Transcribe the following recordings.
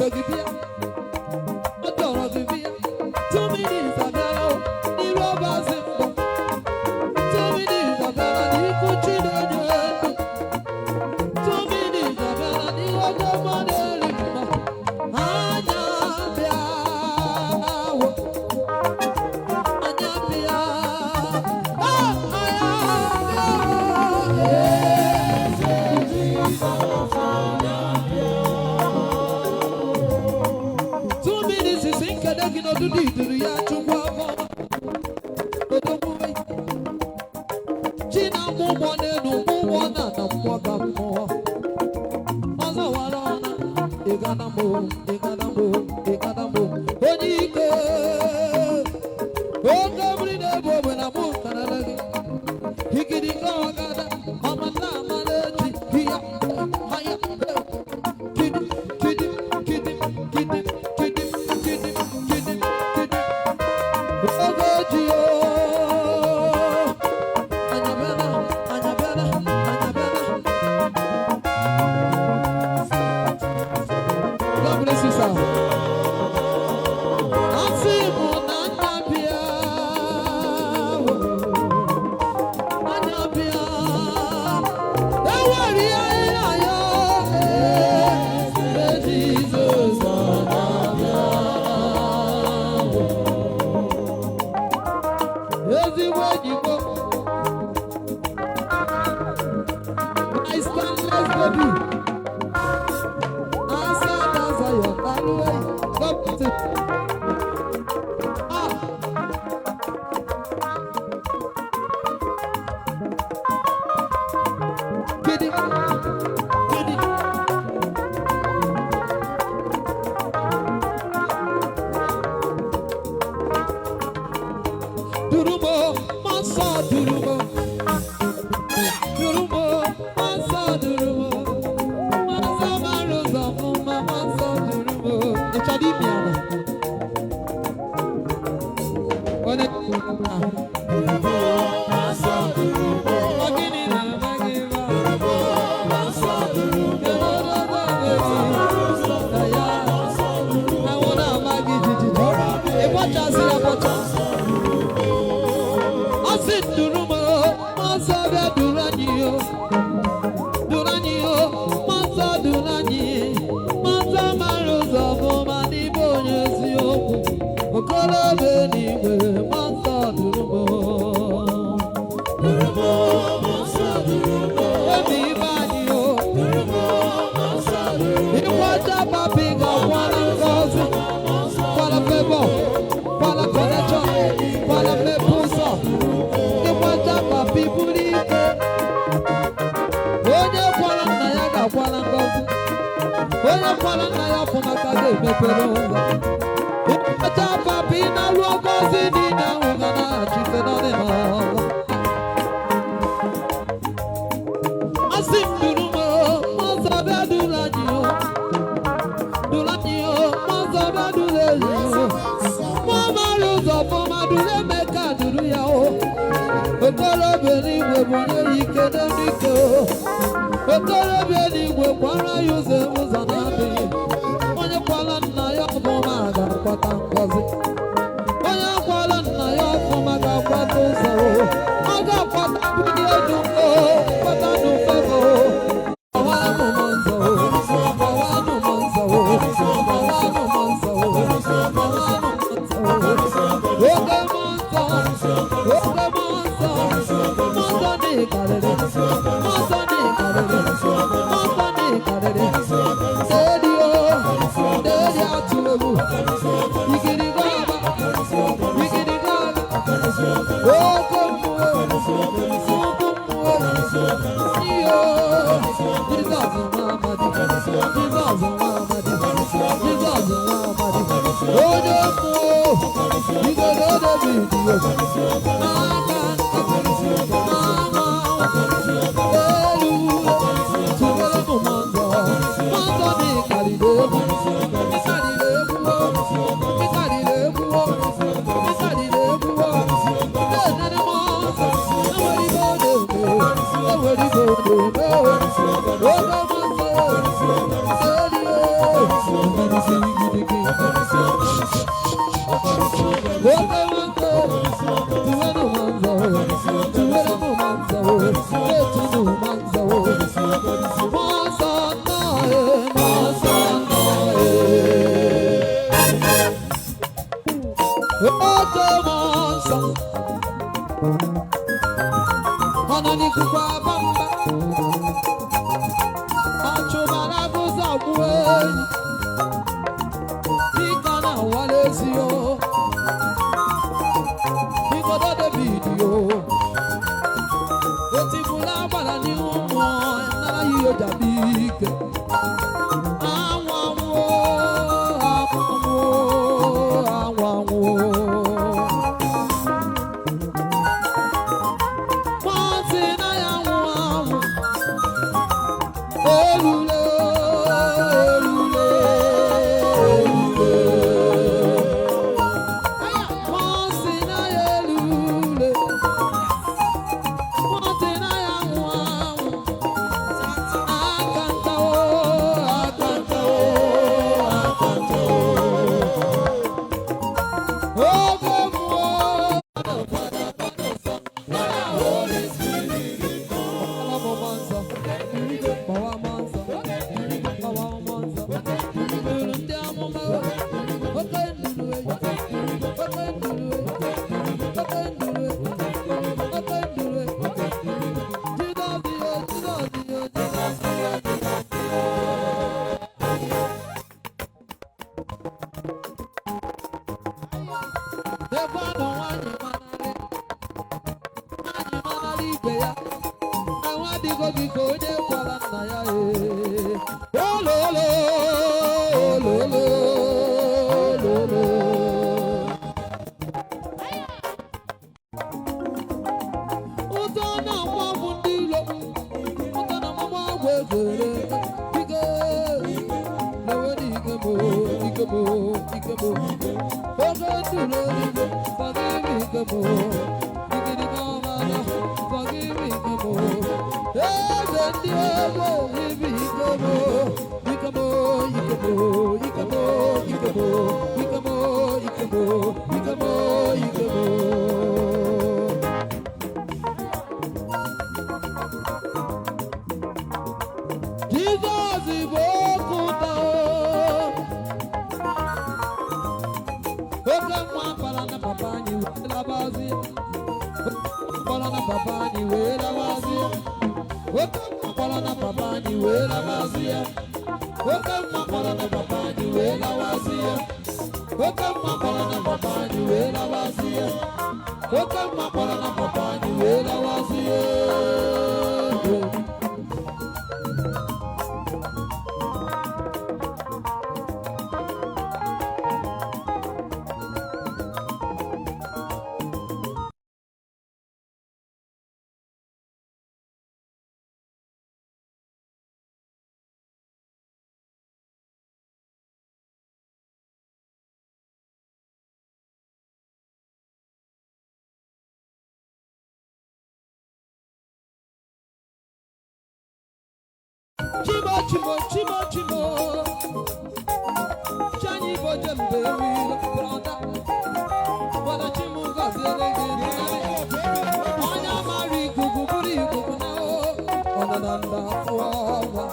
So gị bịa, ọ chọrọ gị bịa. 2 minutes abịala o, n'iru ọbazi mbọ. 2 minutes abịala n'iku Chinenye ndụ. 2 minutes abịala n'ihu oge mmadụ eri mma. Anya bịawo, anya bịa, ah, anya bịa. Eze Jizọs, anya bịa. 2 minutes si nkele gị n'odudu iduru ya. Chukwu afọ odogbuwe chi na-amụ ụgbọ n'elu, mụ ụgbọ na na mmụọ ka mmụọ ọzọ wara ọna ịganamo, ịganamo, ịganamo. Onye ike oge mmiri na-ebu ogbe na mụ karara gị ikirika ọgada ọmata amara echi hiya haya kidi kidi kidi kidi kidi kidi kidi kidi oge ji o. Anya bịala, anya bịala, anya bịala. God bless you, sir. Asị m na anya bịa, anya bịa, ewere ihe ya ya. Eze Jizọs, anya bịa. Ezigbo enyi m, my stainless baby. Asa na Zion, Hallelujah. God bless you. Ah. Kidi, kidi. Durumo, masa durumo. Durumo, masa durumo. Masa maroza muma, masa durumo. Ị chọrọ imi ala? Onye Durumo, nsọ durumo. Ọ gịnị na-eme gị ebe a? Durumo, nsọ durumo. Kedu ọdọdọ na ya? Nsọ durumo. Anwụ na-ama gị jijiji. Ị bọchasị ya bọcha. Ọ sị duru m, nsọ bịa duru anyị o. Duru anyị o, nsọ duru anyị. Nsọ mara ụzọ ọfụma n'ime onye eziokwu. Okorobịa n'igwe, nsọ duru m. Durumo, nsọ durumo. Ebe ibe anyị o. Durumo, nsọ durumo. Ịkwacha papi ga-akwara ngọzi. Kwara favour, kwara connection, kwara mmepe ụzọ. Ịkwacha papi buru ike. Onye kwara nna ya ga-akwara ngọzi. Onye kwara nna ya fụ maka ga-emepere ụzọ. Ịkwacha papi na-alụ ngọzi niile ahụ ga na-achite n'ọdị n'ọzọ. Asị m duru m o, ọzọ bịa duru anyị o. Duru anyị o, ọzọ bịa duru enyi o. Nwa mara ụzọ ọfụma, duru Emeka, duru ya o. Okorobịa n'igwe bụ onye ike n'elu ike o. Okorobịa n'igwe kwara ya ụzọ ụzọ na-adịghị. Onye kwara nna ya ọfụma ga-akwata ngọzi. Onye kwara nna ya ọfụma ga-akwata ụzọ o. Ọ ga-akwata mbuli elu o, kwata n'ufego o. Ọwanụ m nzọ o, ọwanụ m nzọ o, ọwanụ m nzọ o, ọwanụ m nzọ o. Oge m nsọ, oge m nsọ, nsọ n'ịkarịrị, nsọ n'ịkarịrị, nsọ n'ịkarịrị. Dedi o, dedi atụ egwu, igirigi ọba, igirigi ọba, oke mmụọ, nnukwu mmụọ, iyo, Jizọs nwa amadi, Jizọs nwa amadi, Jizọs nwa amadi, onye mmụọ, igodo David o, aka nka, ama elu, tụwere m mmụọ nsọ, mmụọ nsọ dị karịrị egwu, ịkarịrị egwu o, ịkarịrị egwu o, ịkarịrị egwu o, na-enere m ọsọ, enwere ibe ọ na-eme o, enwere ibe ọ na-eme o, oge mmụọ nsọ, elu. Gidigidi. Oke manzo, tuwenu manzo, tuwenu manzo, etunu manzo. Manzo noe, manzo noe. Oke manzo, ọnọ n'ikuku abamba, ọchụbara agụzọ gbuo enyi, dịka na-awala ezi o. Igodo David o, etibụla agbara n'ihu mmụọ, nara ya ihe jabi ike. Anwụ anwụ anwụ anwụ anwụ. Nwantị na ya anwụ anwụ. Elule elule elule. Nwantị na ya elule. Nwantị na ya anwụ anwụ. Akantawo, akantawo, akantawo. Oge mmụọ. Ebe ọ nọ nwanyị manarị, nwanyị manarị ibe ya. Ahụ adịgo gị ka onye gwara nna ya ee. Ololo, ololo, ololo. Ụtọ na-agba ọgwụ ndị ilo, ụtọ na-agba ọgwụ egwere. Ike, lewe n'ike mo, ike mo, ike mo. Oge nduru eluigwe, forgive ike mo. Igirigi ọma na, forgive ike mo. Eze ndị eze, ibi ike mo, ike mo, ike mo, ike mo, ike mo, ike mo, ike mo, ike mo, ike mo. Jizọs bụ okwu ụtọ. Oke nwa kpara na papa anyị wee labazie. Kpara na papa anyị wee labazie. Oke nwa kpara na papa anyị wee labazie. Oke nwa kpara na papa anyị wee labazie. Oke nwa kpara na papa anyị wee labazie. Oke nwa kpara na papa anyị wee labazie. Chimo, chimo, chimo, chimo. Chanyi boje mbewi brother. Bwana chimu gọziere gị nne. Onye mara ikuku bụrụ ikuku na o. Ọ nọ na nda fụọ ọnwa.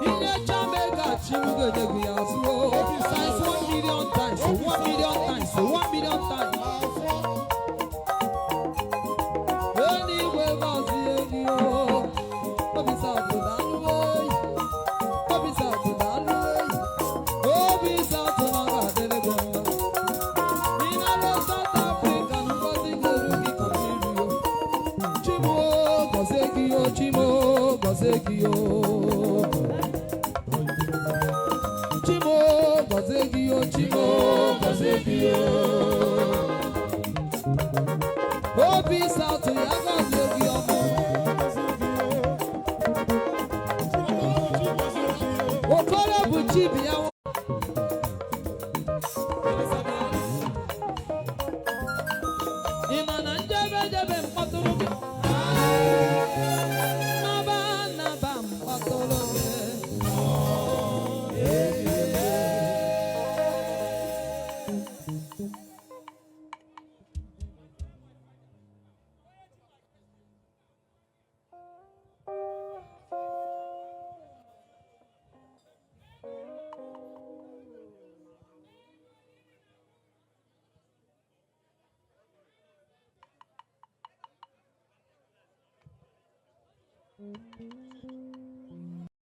Ihe chamega chimu ga-enye gị ya zụọ. Times 1 million times, 1 million times, 1 million times. Eluigwe gọzie gị o. Obi satụ daalụ oyi. Obi satụ daalụ oyi. Obi satụ na ọ ga-adịrị gị mma. Ị na-alụ South Africa na ngọzi ga-eru gị ka mmiri o. Chimo gọzie gị o, Chimo gọzie gị o. Chimo gọzie gị o, Chimo gọzie gị o. Obi satụ ya gọzie gị ọmụ. Okoro bụ chi bi ya. Ị ma na njebe jebe mkpọtụrụ gị, naba naba mkpọtụrụ gị.